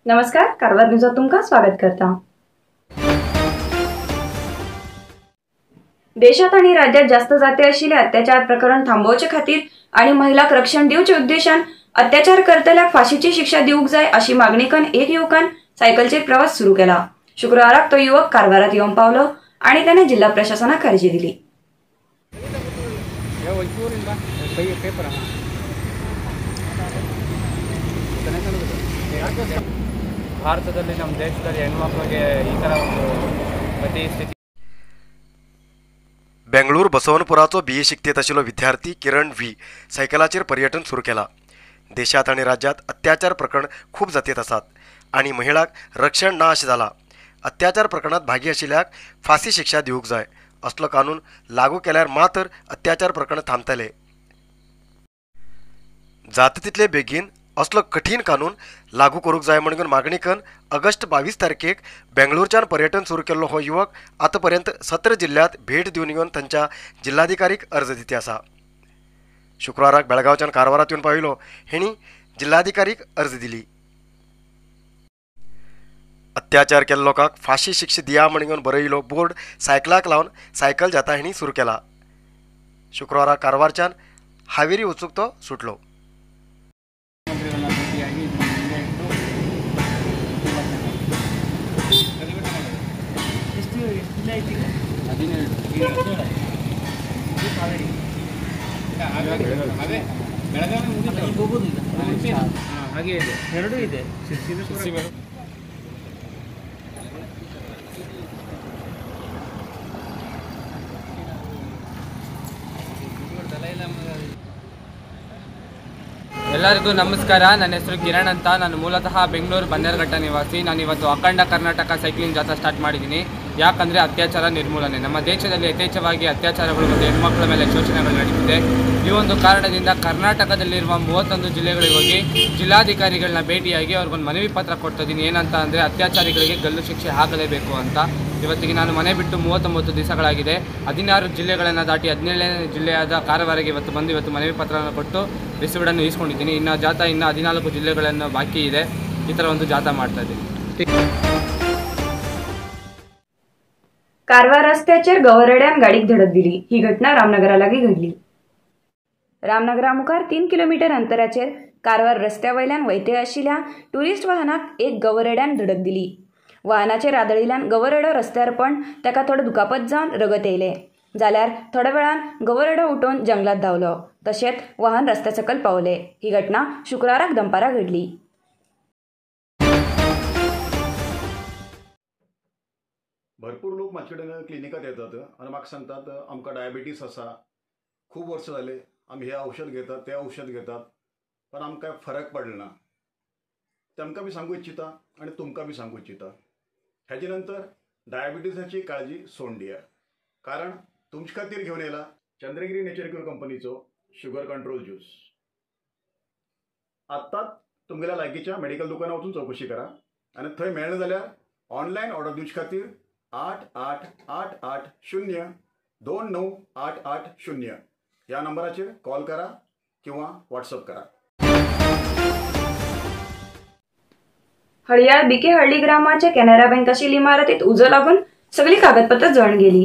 नमस्कार, कारवार न्यूजात तुमकां स्वागत करता। देशात आणि राज्यात जास्त जाते आशिल्ले अत्याचार प्रकरण थांबोवचे खातीर आणि महिलांक रक्षण दिवचे उद्देशान अत्याचार करतल्याक फाशीची शिक्षा दिवंक जाय अशी मागणी करून एक युवकान सायकलचेर प्रवास सुरू केला। शुक्राराक तो युवक कारवारात येवन पावलो आणि त्याने जिल्हा प्रशासनाक अर्जी दिली। ಭಾರತದಲ್ಲಿ ನಮ್ಮ ದೇಶದಲ್ಲಿ ಹೆಣ್ಮಕ್ಳಿಗೆ ಈ ತರ ಒಂದು ಗತಿ ಸ್ಥಿತಿ। बेंगळूर बसवनपुराचो बीए शिकतेत आशिल्लो विद्यार्थी किरण व्ही सायकलाचेर पर्यटन सुरू केला। देशात आनी राज्यात अत्याचार प्रकरण खूब जातीत आसात आनी महिलांक रक्षण ना अशें जाला। अत्याचार प्रकरणात भागी आशिल्ल्याक फांसी शिक्षा दिवंक जाय असलो कानून लागू केल्यार मात्र अत्याचार प्रकरण थांबतले। जाता तितले बेगीन असलो कठीण कानून लागू करूंक जाय म्हणून मागणी करून ऑगस्ट 22 तारखेक बेंगळूरच्यान पर्यटन सुरू केल्लो हो युवक आतापर्यंत 17 जिल्ह्यात भेट दिवन येवन तांच्या जिल्हाधिकारीक अर्ज दिती आसा। शुक्राराक बेळगांवच्यान कारवारात येवन पाविल्लो हेणी जिल्हाधिकारीक अर्ज दिली। अत्याचार केल्ल्या लोकांक फाशी शिक्षा दिया म्हणून बरयिल्लो बोर्ड सायकलाक लावन सायकल जाता हेणी सुरू केला। शुक्रारा कारवारच्यान हावेरी वचूंक तो सुटलो। ಎಲ್ಲರಿಗೂ ನಮಸ್ಕಾರ. ನನ್ನ ಹೆಸರು ಕಿರಣ್ ಅಂತ. ನಾನು ಮೂಲತಃ ಬೆಂಗಳೂರು ಬನ್ನೇರುಘಟ್ಟ ನಿವಾಸಿ. ನಾನು ಇವತ್ತು ಅಖಂಡ ಕರ್ನಾಟಕ ಸೈಕ್ಲಿಂಗ್ ಜಾಥಾ ಸ್ಟಾರ್ಟ್ ಮಾಡಿದ್ದೀನಿ. ಯಾಕಂದರೆ ಅತ್ಯಾಚಾರ ನಿರ್ಮೂಲನೆ, ನಮ್ಮ ದೇಶದಲ್ಲಿ ಯಥೇಚ್ಛವಾಗಿ ಅತ್ಯಾಚಾರಗಳು ಮತ್ತು ಹೆಣ್ಮಕ್ಳ ಮೇಲೆ ಶೋಷಣೆಗಳು ನಡೀತಿದೆ. ಈ ಒಂದು ಕಾರಣದಿಂದ ಕರ್ನಾಟಕದಲ್ಲಿರುವ 31 ಜಿಲ್ಲೆಗಳಿಗೆ ಹೋಗಿ ಜಿಲ್ಲಾಧಿಕಾರಿಗಳನ್ನ ಭೇಟಿಯಾಗಿ ಅವ್ರಿಗೊಂದು ಮನವಿ ಪತ್ರ ಕೊಡ್ತಿದ್ದೀನಿ. ಏನಂತ ಅಂದರೆ ಅತ್ಯಾಚಾರಿಗಳಿಗೆ ಗಲ್ಲು ಶಿಕ್ಷೆ ಆಗಲೇಬೇಕು ಅಂತ. ಇವತ್ತಿಗೆ ನಾನು ಮನೆ ಬಿಟ್ಟು 39 ದಿವಸಗಳಾಗಿದೆ. 16 ಜಿಲ್ಲೆಗಳನ್ನು ದಾಟಿ 17ನೇ ಜಿಲ್ಲೆಯಾದ ಕಾರವಾರಿಗೆ ಇವತ್ತು ಬಂದು ಇವತ್ತು ಮನವಿ ಪತ್ರವನ್ನು ಕೊಟ್ಟು ರಿಸಿವ್ಡನ್ನು ಈಸ್ಕೊಂಡಿದ್ದೀನಿ. ಇನ್ನು ಜಾಥಾ ಇನ್ನು 14 ಜಿಲ್ಲೆಗಳನ್ನು ಬಾಕಿ ಇದೆ. ಈ ಥರ ಒಂದು ಜಾಥಾ ಮಾಡ್ತಾ ಇದ್ದೀನಿ. कारवार रस्त्याचेर गवरड्यान गाडीक धडक दिली. ही घटना रामनगरा लागीं घडली. रामनगरा मुखार 3 किलोमीटर अंतराचेर कारवार रस्त्या वयल्यान वयते आशिल्ल्या ट्युरिस्ट वाहनाक एक गवरड्यान धडक दिली. वाहनाचेर आदळिल्ल्यान गवरडो रस्त्यार पण ताका थोडो दुखापत जावन रगत येयलें. जाल्यार थोड्या वेळान गवरडो उठोवन जंगलात धांवलो. तशेंच वाहन रस्त्या सकयल पावलें. ही घटना शुक्राराक दनपारां घडली. भरपूर लोक म्हाजे कडेन क्लिनिकात येतात आनी म्हाका सांगतात आमकां डायबिटीस आसा, खूब वर्सां जाले आमी हें औषध घेतात तें औषध घेतात, पण आमकां फरक पडलो ना. तांकां बी सांगू इच्छिता आनी तुमकां बी सांगू इच्छिता, हेजे नंतर डायबिटीसाची काळजी सोडून दिया. कारण तुमचे खातीर घेवन येयला चंद्रगिरी नेचर क्युअर कंपनीचो शुगर कंट्रोल ज्यूस. आत्ताच तुमगेल्या लागींच्या मेडिकल दुकानार वचून चवकशी करा आनी थंय मेळना जाल्यार ऑनलायन ऑर्डर दिवचे खातीर 8 8 8 8 0 2 9 8 8 0 ह्या नंबराचेर कॉल करा किंवा व्हॉट्सअप करा. हळयाळ बीकेहळ्ळी ग्रामाच्या कॅनरा बँक आशिल्ली इमारतीत उजो लागून सगळी कागदपत्रां जळून गेली.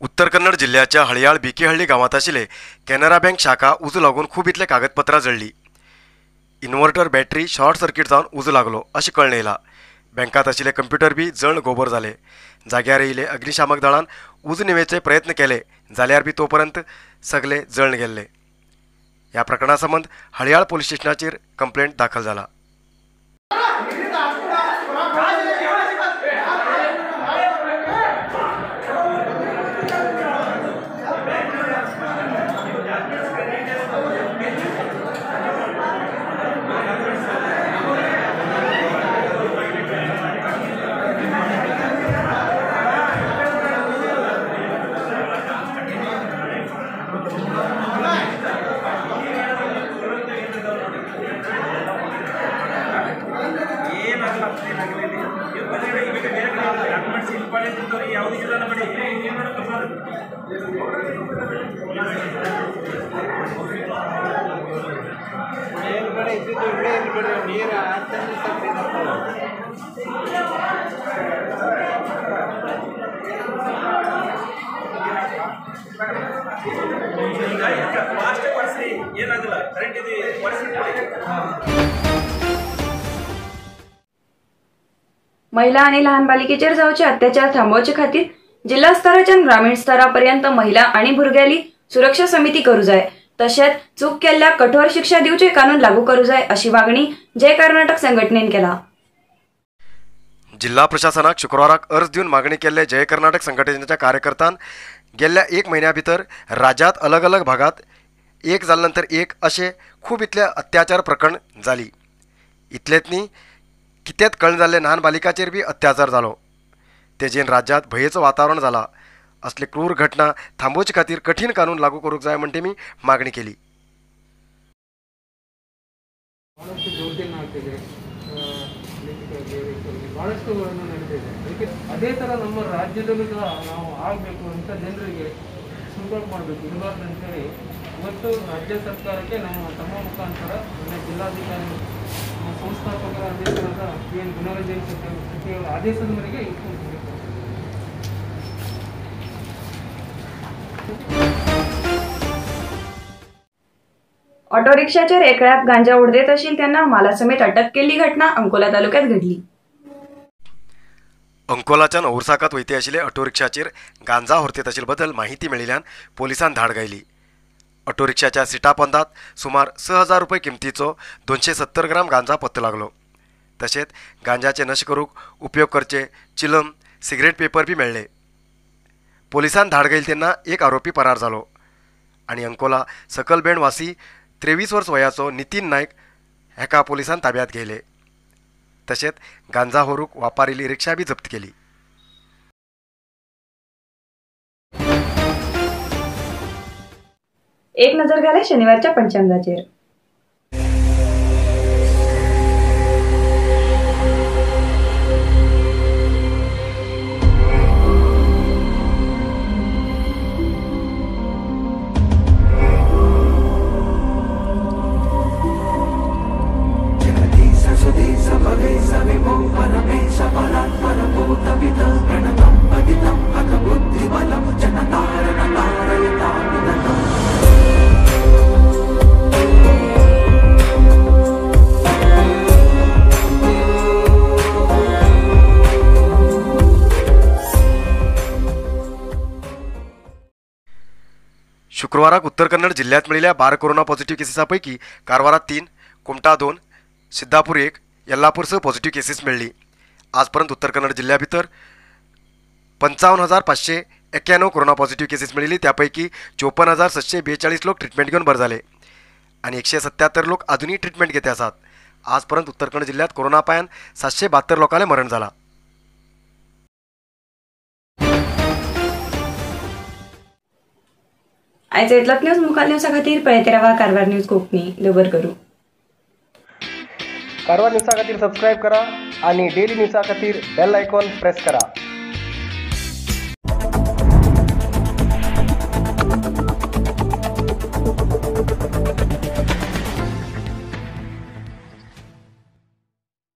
उत्तर कन्नड जिल्ह्याच्या हळयाळ बीकेहळ्ळी गांवांत आशिल्ले कॅनरा बँक शाखा उजो लागून खूब इतले कागदपत्रां जळ्ळी. इन्व्हर्टर बॅटरी शॉर्ट सर्किट जावन उजो लागलो अशें कळ्ळें येयलां. बँकात आशिल्ले कंप्युटर बी जळण गोबर जाले. जाग्यार येयले अग्निशामक दळान उजो निवेचे प्रयत्न केले जाल्यार बी तोपर्यंत सगळे जळण गेल्ले. ह्या प्रकरणा संबंद हळयाळ पोलीस स्टेशनाचेर कंप्लेंट दाखल जाला. महिला आणि लहान बालिकेचेर जावचे अत्याचार थांबोवचे खातीर जिल्हा स्तराच्यान ग्रामीण स्तरापर्यंत महिला आणि भुरग्यांली सुरक्षा समिती करू जाय, तशेंच चूक केल्ल्या कठोर शिक्षा दिवचे कानून लागू करू जाय अशी मागणी जय कर्नाटक संघटनेन केला। जिल्हा प्रशासनाक शुक्रवाराक अर्ज दिवन मागणी केल्ले जय कर्नाटक संघटनेच्या कार्यकर्त्यान गेल्ल्या एक म्हयन्या भितर राज्यात अलग अलग भागात एक जाल्या नंतर एक अशे खूब इतले अत्याचार प्रकरण जाली। इतलेच न्ही कितेंच कळना जाल्ले ल्हान बालिकाचेर बी अत्याचार जालो। तेजेन राज्यात भंयेचो वातावरण जाला। असले क्रूर घटना थांबोवचे खातीर कठीण कानून लागू करूंक जाय म्हण तेमी मागणी केली। ಬಹಳಷ್ಟು ದೌರ್ಜನ್ಯ ಆಗ್ತಿದೆ, ಬಹಳಷ್ಟುಗಳನ್ನು ನಡೀತಿದೆ. ಅದಕ್ಕೆ ಅದೇ ಥರ ನಮ್ಮ ರಾಜ್ಯದಲ್ಲೂ ಸಹ ನಾವು ಆಗಬೇಕು ಅಂತ ಜನರಿಗೆ ಸಂಪರ್ಕ ಮಾಡಬೇಕು, ಇರಬಾರ್ದು ಅಂತೇಳಿ ಇವತ್ತು ರಾಜ್ಯ ಸರ್ಕಾರಕ್ಕೆ ನಮ್ಮ ತಮ್ಮ ಮುಖಾಂತರ ನಮ್ಮ ಜಿಲ್ಲಾಧಿಕಾರಿ, ನಮ್ಮ ಸಂಸ್ಥಾಪಕರ ಅಧ್ಯಕ್ಷರಾದ ಪಿ ಎನ್ ಗುಣರಂಜನ್ ಶೆಟ್ಟಿ ಅವರ ಆದೇಶದ ಮೇರೆಗೆ ऑटो रिक्षाचेर एकळ्याक गांजा उडदेत आशिल्ले तेन्ना मालासमेत अटक केल्ली घटना अंकोला तालुक्यात घडली। अंकोलाच्यान औरसाकात वयते आशिल्ले ऑटो रिक्षाचेर गांजा व्हरतेत आशिल्ले बद्दल माहिती मेळिल्ल्यान पोलिसान धाड घायली। ऑटो रिक्षाच्या सिटा पोंदात सुमार 6000 रुपये किमतीचो 270 ग्राम गांजा पत्तो लागलो। तशेंच गांजाचे नशे करूंक उपयोग करचे चिलम, सिगरेट पेपर बी मेळ्ळे। पोलिसान धाड घायली तेन्ना एक आरोपी परार जालो आनी अंकोला सकलबेंड वासी 23 वर्स वयाचो नितीन नायक हेका पोलिसान ताब्यात घेयले। तशेंच गांजा व्हरूंक वापरिल्ली रिक्षा बी जप्त केली। एक नजर घाले शनिवारच्या पंचांगाचेर। शुक्रवाराक उत्तर कन्नड जिल्ह्यात मेळिल्ल्या 12 कोरोना पॉझिटिव्ह केसीसापैकी कारवारात 3, कुमटा 2, सिद्धापूर 1, येल्लापूर 6 पॉझिटिव्ह केसीस मेळ्ळी। आजपर्यंत उत्तर कन्नड जिल्ह्या भितर 55,591 कोरोना पॉझिटिव्ह केसीस मेळिल्ली। त्यापैकी 54,742 लोक ट्रिटमेंट घेवन बरे जाले आनी 177 लोक अजूनय ट्रिटमेंट घेते आसात। आजपर्यंत उत्तर कन्नड जिल्ह्यात कोरोना पायान 772 लोकांले मरण जाला। आयज इतलोच न्यूज मुखार न्यूजा खातीर पळयत रावा कारवार न्यूज कोंकणी। दवर करूं कारवार न्यूजा खातीर सबस्क्रायब करा आणि डेली न्यूजा खातीर बेल आयकॉन प्रेस करा।